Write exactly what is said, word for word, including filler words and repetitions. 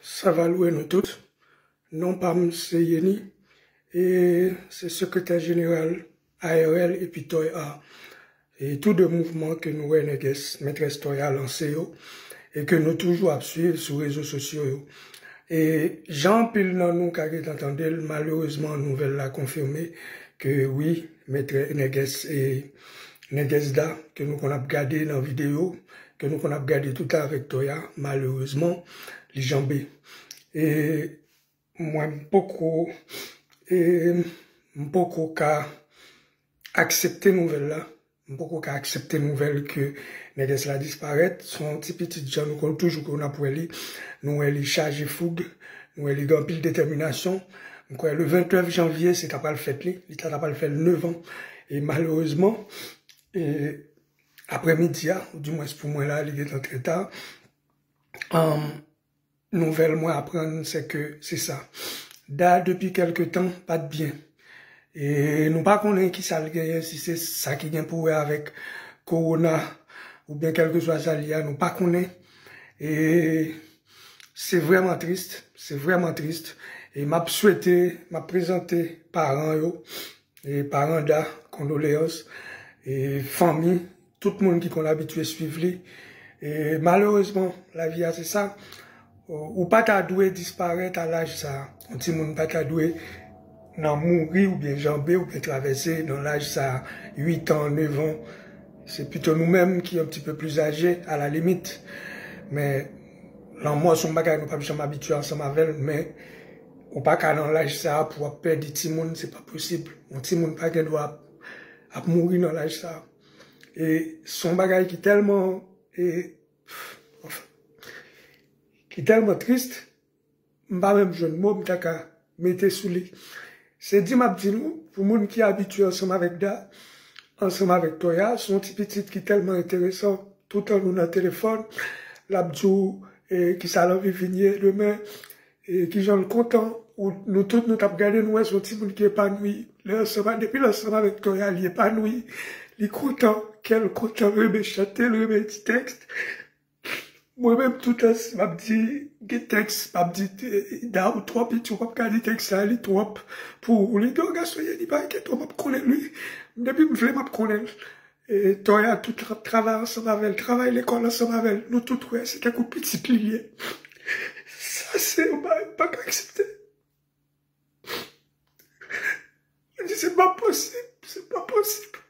Sa va lwe nou tout. Non pa m se Yeni, e se sekretè jeneral A R L epi Toy Art. E tou de mouvman ke nou wè nègès, mètrès Toy Art lanse yo, e ke nou toujou ap swiv sou rezo sosyo yo. E jan anpil nan nou ka gentan tande l, malerezman, nouvèl la konfime ke wi, mètrè, nègès, e nègès Da, ke nou konn ap gade nan videyo, ke nou konn ap gade tout avèk Toy Art, malerezman, li janbe. E mwen, m poko, e m poko ka aksepte nouvèl la. M poko ka aksepte nouvèl ke nègès la disparèt. Se yon ti pitit jan nou konn toujou konn ap wè li. Nou wè li chaje foug. Nou wè li gen anpil detèminasyon. M kwè le vennnèf janvye, se ta pral fèt li. Li ta, ta pral fè l nevan. E malerezman, e aprèmidi a, ou dimwens pou mwen la, li gentan trè ta. Anm, nouvèl mwen aprann, se ke se sa. Da, depi kèlke tan, pa t byen. E nou pa konnen ki sa l genyen, si se sa ki gen pou wè avèk kowona oubyen kèlkeswa sa l ye a, nou pa konnen. E se vrèman tris, se vrèman tris. E m ap swete, m ap prezante paran yo, e paran Da, kondoleyans, e fanmi, tout moun ki konn abitye swiv li. E malerezman, lavi a se sa. Ou pa ta dwe disparèt a laj sa a. Yon timoun pa ta dwe nan mouri oubyen janbe oubyen travèse nan laj sa a, uit an, nèf an. Se pito nou menm ki yon ti pe pli aje, a la limit. Men lanmò se yon bagay nou p ap janm abitye ansanm avè l, men ou pa ka nan laj sa a pou w ap pèdi timoun, se pa posib. Yon timoun pa gen dwa ap, ap mouri nan laj sa a. E se yon bagay ki tèlman, e, anfen, ki tèlman tris, m pa menm jwenn mo m ta ka mete sou li. Se di m ap di nou, pou moun ki abitye ansanm avèk Da, ansanm avèk Toya, se yon ti pitit ki tèlman enteresan. Toutan nou nan telefòn, l ap di w, e, kisa l anvi vin ye demen, e, kijan l kontan. Ou, nou tout, nou t ap gade, nou wè se yon timoun ki epanouyi. Lè ansanm, depi l ansanm avèk Toya, li epanouyi, li kontan, kè l kontan, renmen chante, l renmen di tèks. Mwen menm, toutan, si m ap di, gen tèks, m ap di, e, Da, ou twò piti, ou p ap ka di tèks sa, li twòp pou ou. Li di, o, gason, Yeni, pa enkyete w, m ap konnen l, wi. Depi m vle, m ap konnen l. E, Toya, tout, ap travay ansanm avè l, travay lekòl ansanm avè l. Nou tout wè, se tankou pitit li ye. Sa se yon bagay m pa ka aksepte. Mwen di, se pa posib, se pa posib.